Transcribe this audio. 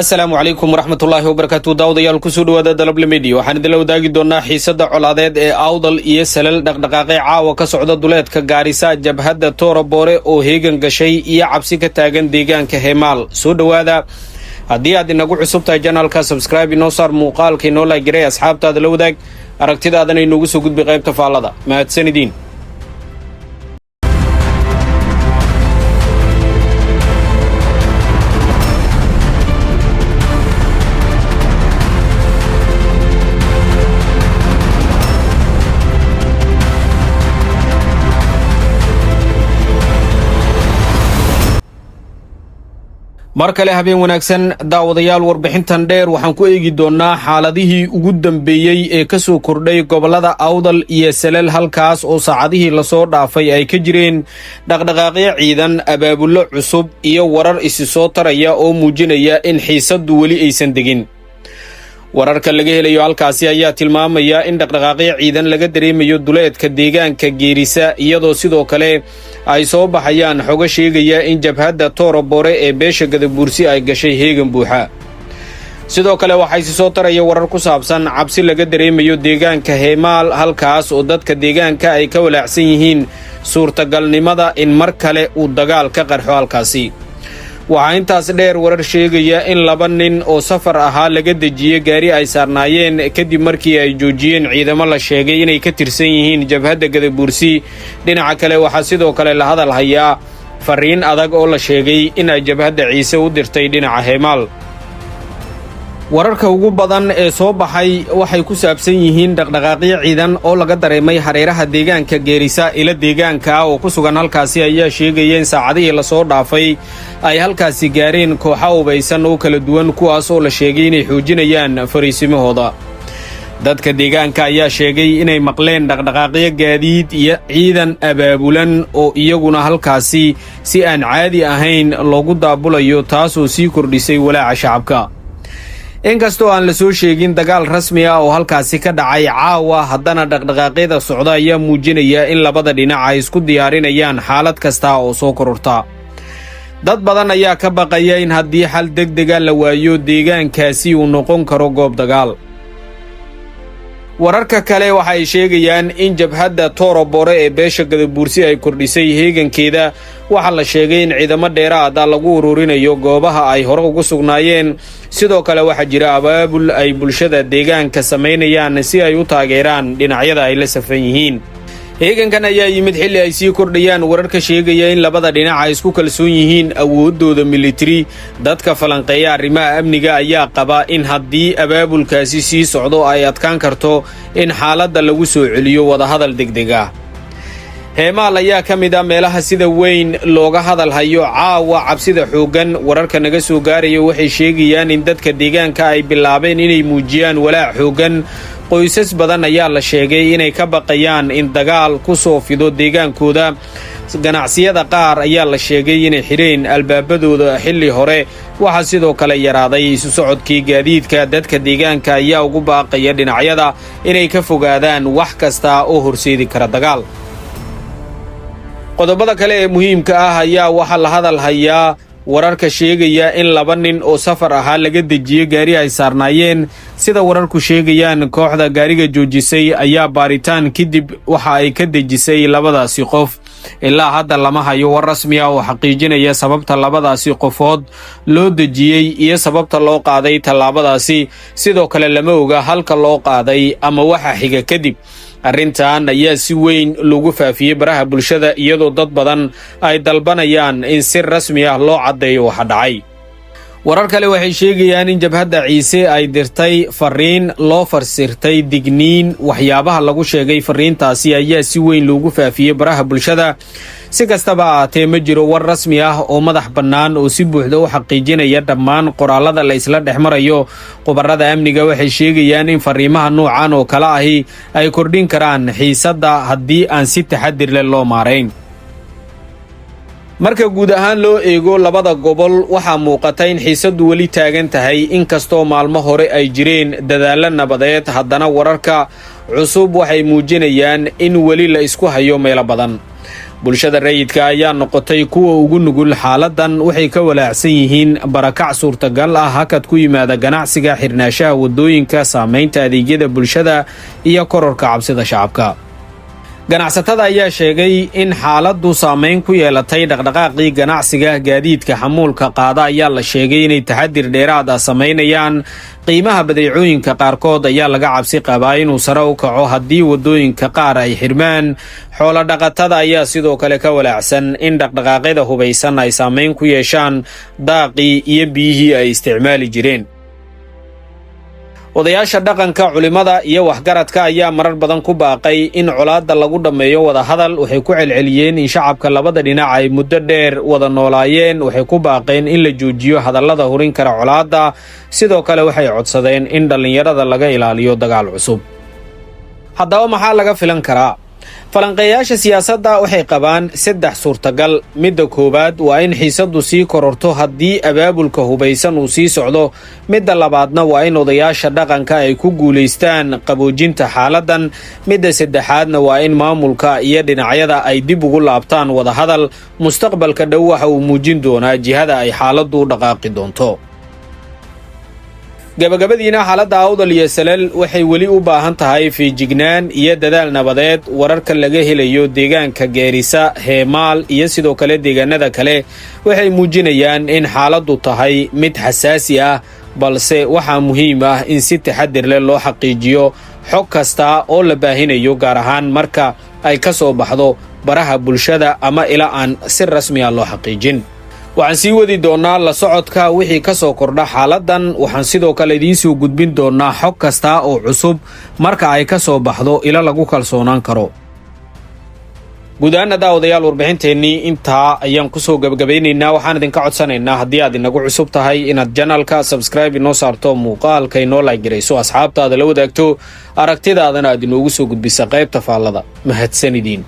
Asalaamu calaykum waraxmatullaahi wabarakaatu. Daawadayaal, kusoo dhawaada Dalable Media. Waxaan idinla wadaagi doonaa xiisadda colaadeed ee Awdal iyo Salal, dhaqdhaqaaqay caawa ka socda duleedka Gaarisa, jabhadda Toora Boore oo heegan gashay iyo cabsi ka taagan deegaanka Heemaal. Soo dhowaada. Haddii aad inagu cusub tahay channelka, subscribe inoo saar, muuqaalka inoo like garay, asxaabtaada la wadaag, aragtidaadana inoogu soo gudbi qaybta faallada. Mahadsanidin. Mar kale habeen wanaagsan, daawadayaal. Warbixintan dheer waxaan ku eegi doonnaa xaaladihii ugu dambeeyey ee ka soo kordhay gobollada Awdal iyo Salal, halkaas oo saacadihii lasoo dhaafay ay ka jireen dhaqdhaqaaqyo ciidan, abaabullo cusub iyo warar isi soo taraya oo muujinaya in xiisaddu weli aysan degin. Wararka laga helayo halkaasi ayaa tilmaamaya in dhaqdhaqaaqyo ciidan laga dareemayo duleedka deegaanka Geerisa, iyadoo sidoo kale ay soo baxayaan xogo sheegaya in jabhadda Toora Boore ee beesha Gadabuursi ay gashay heegan buuxa. Sidoo kale waxaa isi soo taraya warar ku saabsan cabsi laga dareemayo deegaanka Heemaal, halkaas oo dadka deegaanka ay ka walaacsan yihiin suurtagalnimada in mar kale uu dagaal ka qarxo halkaasi. Waxaa intaas dheer warar sheegaya in laba nin oo safar ahaa laga dejiyey gaari ay saarnaayeen, kadib markii ay joojiyeen ciidamo la sheegay inay ka tirsan yihiin jabhadda Gadabuursi. Dhinaca kale, waxaa sidoo kale la hadal hayaa fariin adag oo la sheegay in ay jabhadda Ciise u dirtay dhinaca Heemaal. Wararka ugu badan ee soo baxay waxay ku saabsan yihiin dhaqdhaqaaqyo ciidan oo laga dareemay hareeraha deegaanka Geerisa. Ila deegaanka ah oo ku sugan halkaasi ayaa sheegaya in saacadihii lasoo dhaafay ay halkaasi gaareen kooxa hubaysan oo kala duwan, kuwaas oo la sheegay inay xoojinayaan fariisimahooda. Dadka deegaanka ayaa sheegay inay maqleen dhaqdhaqaaqyo gaadiid iyo ciidan abaabulan oo iyaguna halkaasi si aan caadi ahayn loogu daabulayo, taasoo sii kordhisay walaaca shacabka. Inkastoo aan la soo sheegin dagaal rasmi ah oo halkaasi ka dhacay caawa, haddana dhaqdhaqaaqyada socda ayaa muujinaya in labada dhinac ay isku diyaarinayaan xaalad kasta oo soo kororta. Dad badan ayaa ka baqaya in haddii xal degdega la waayo, deegaankaasi uu noqon karo goob dagaal. Wararka kale waxa ay sheegayaan in jabhadda Tooro Boore ee beesha Gadabuursi ay kordhisay heegankeeda. Waxaa la sheegay in ciidamo dheeraad ah lagu ururinayo goobaha ay hore ugu sugnaayeen. Sidoo kale waxaa jira abaabul ay bulshada deegaanka samaynayaan si ay u taageeraan dhinacyada ay la safan yihiin. Heegankan ayaa yimid xilli ay sii kordhayaan wararka sheegaya in labada dhinac ay isku kalsoon yihiin awooddooda militari. Dadka falanqeeya arrimaha amniga ayaa qaba in haddii abaabulkaasi sii socdo, ay adkaan karto in xaaladda lagu soo celiyo wadahadal degdeg ah. Heemaal ayaa ka mid ah meelaha sida weyn looga hadal hayo caawa cabsida xooggan. Wararka naga soo gaaraya waxay sheegayaan in dadka deegaanka ay bilaabeen inay muujiyaan walaac xooggan. Qoysas badan ayaa la sheegay inay ka baqayaan in dagaal ku soo fido deegaankooda. Ganacsiyada qaar ayaa la sheegay inay xidheen albaabadooda xilli hore. Waxaa sidoo kale yaraaday isu socodkii gaadiidka. Dadka deegaanka ayaa ugu baaqaya dhinacyada inay ka fogaadaan wax kasta oo horseedi kara dagaal. Qodobada kale ee muhiimka ah ayaa waxaa la hadal hayaa wararka sheegaya in laba nin oo safar ahaa laga dejiyey gaari ay saarnaayeen. Sida wararku sheegayaan, kooxda gaariga joojisay ayaa baaritaan kadib waxa ay ka dejisay labadaasi qof. Ilaa hadda lama hayo war rasmi ah oo xaqiijinaya sababta labadaasi qofood loo dejiyey iyo sababta loo qaaday tallaabadaasi. Sidoo kale lama oga halka loo qaaday ama waxa xiga kadib. Arrintan ayaa si weyn lagu faafiyey baraha bulshada, iyadoo dad badan ay dalbanayaan in si rasmi ah loo caddeeyo waxa dhacay. Warar kale waxay sheegayaan in jabhadda Ciise ay dirtay fariin loo farsirtay digniin. Waxyaabaha lagu sheegay fariintaasi ayaa si weyn loogu faafiyey baraha bulshada. Si kastaba ahaatee, ma jiro war rasmi ah oo madax bannaan oo si buuxda u xaqiijinaya dhammaan qoraallada la isla dhex marayo. Khubarada amniga waxay sheegayaan in fariimaha noocan oo kale ahi ay kordhin karaan xiisadda haddii aan si taxadir leh loo maarayn. Marka guud ahaan loo eego labada gobol, waxaa muuqata in xiisaddu weli taagan tahay. Inkastoo maalmo hore ay jireen dadaallo nabadeed, haddana wararka cusub waxay muujinayaan in weli la isku hayo meelo badan. Bulshada rayidka ayaa noqotay kuwa ugu nugul xaaladan. Waxay ka walaacsan yihiin barakac suurtagal ah, hakad ku yimaada ganacsiga, xirnaashaha wadooyinka, saamaynta adeegyada bulshada iyo kororka cabsida shacabka. Ganacsatada ayaa sheegay in xaaladdu saameyn ku yeelatay dhaqdhaqaaqii ganacsiga. Gaadiidka xamuulka qaada ayaa la sheegay inay taxadir dheeraad ah samaynayaan. Qiimaha badeecooyinka qaarkood ayaa laga cabsi qabaa inuu sare u kaco haddii waddooyinka qaar ay xirmaan. Xoolodhaqatada ayaa sidoo kale ka walaacsan in dhaqdhaqaaqyada hubaysan ay saameyn ku yeeshaan daaqii iyo biyihii ay isticmaali jireen. Odayaasha dhaqanka, culimmada iyo waxgaradka ayaa marar badan ku baaqay in colaadda lagu dhammeeyo wadahadal. Waxay ku celceliyeen in shacabka labada dhinac ay muddo dheer wada noolaayeen. Waxay ku baaqeen in la joojiyo hadallada hurin kara colaadda. Sidoo kale waxay codsadeen in dhallinyarada laga ilaaliyo dagaal cusub. Haddaba, maxaa laga filan karaa? Falanqeeyaasha siyaasadda waxay qabaan saddex suurtagal. Midda koowaad waa in xiisaddu sii kororto haddii abaabulka hubaysan uu sii socdo. Midda labaadna waa in odayaasha dhaqanka ay ku guulaystaan qaboojinta xaaladdan. Midda saddexaadna waa in maamulka iyo dhinacyada ay dib ugu laabtaan wadahadal. Mustaqbalka dhow waxa uu muujin doonaa jihada ay xaaladdu u dhaqaaqi doonto. Gabagabadiina, xaaladda Awdal iyo Salal waxay weli u baahan tahay feejignaan iyo dadaal nabadeed. Wararka laga helayo deegaanka Geerisa, Heemaal iyo sidoo kale deegaanada kale waxay muujinayaan in xaaladdu tahay mid xasaasi ah, balse waxaa muhiim ah in si taxadir leh loo xaqiijiyo xog kasta oo la baahinayo, gaar ahaan marka ay ka soo baxdo baraha bulshada ama ilaa aan si rasmi ah loo xaqiijin. Waxaan sii wadi doonnaa la socodka wixii ka soo kordha xaaladdan. Waxaan sidoo kale idiin soo gudbin doonnaa xog kasta oo cusub marka ay ka soo baxdo ilo lagu kalsoonaan karo. Guud ahaana, daawadayaal, warbixinteennii intaa ayaan kusoo gabagabaynaynaa. Waxaan idinka codsanaynaa, haddii aad inagu cusub tahay, inaad channelka subscribe inoo saarto, muuqaalka inoo like garayso, asxaabtaada la wadaagto, aragtidaadana aad inoogu soo gudbisa qaybta faallada. Mahadsan idiin.